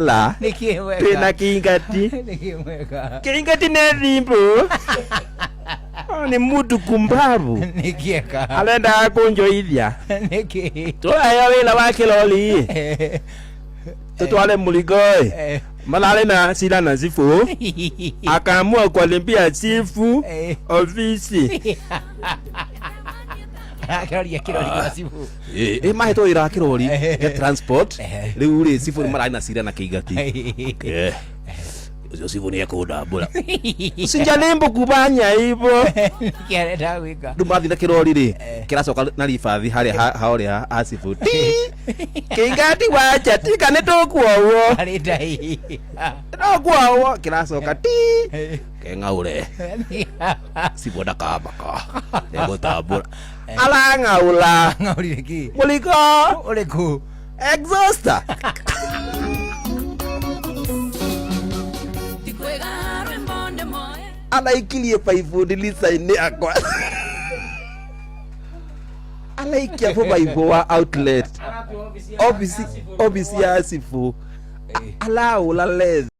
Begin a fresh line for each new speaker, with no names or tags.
La.
Nĩkĩ mweka?
Twĩna kĩingati.
Nĩkĩ mweka?
Kĩingati nĩ thimbo. Oh, ni mutu kumbavu.
Nĩkĩ eka?
Arenda kunjoithia.
Nĩkĩ?
Tũraheo wĩra wa kĩrori. Tutware mũrigo ĩ. Mararĩ na cira na cibũ. Akaamua kualimbia chifu ofisi.
Arakĩroria kĩrori gĩa cibũ.
Ĩ mahetwo wĩra wa kĩrori gĩa transport. Rĩu rĩ cibũ nĩ mararĩ na cira na kĩingati. Eh, ũcio cibũ nĩ ekũndambũra. Usijaribu kufanya hivyo.
Nĩkĩ arenda gwĩka?
Rĩu mathiĩ na kĩrori rĩ kĩracoka na ribathi harĩa harĩa ha cibũ. Ti kĩingati wacha tika nĩ tũkuohwo.
Arĩ ndai.
Tũkuohwo kĩracoka ti keng'aũre. Cibũ ndakamaka egũtambũra. Arang'aũra.
Ng'aũrire kĩ?
Mũrigo.
Ũrĩkũ?
Exhauster. Araikirie baibũ ndirica-inĩ akwa. Araikia bũ baibũ wa outlet. Office ya cibũ. Araũra lens.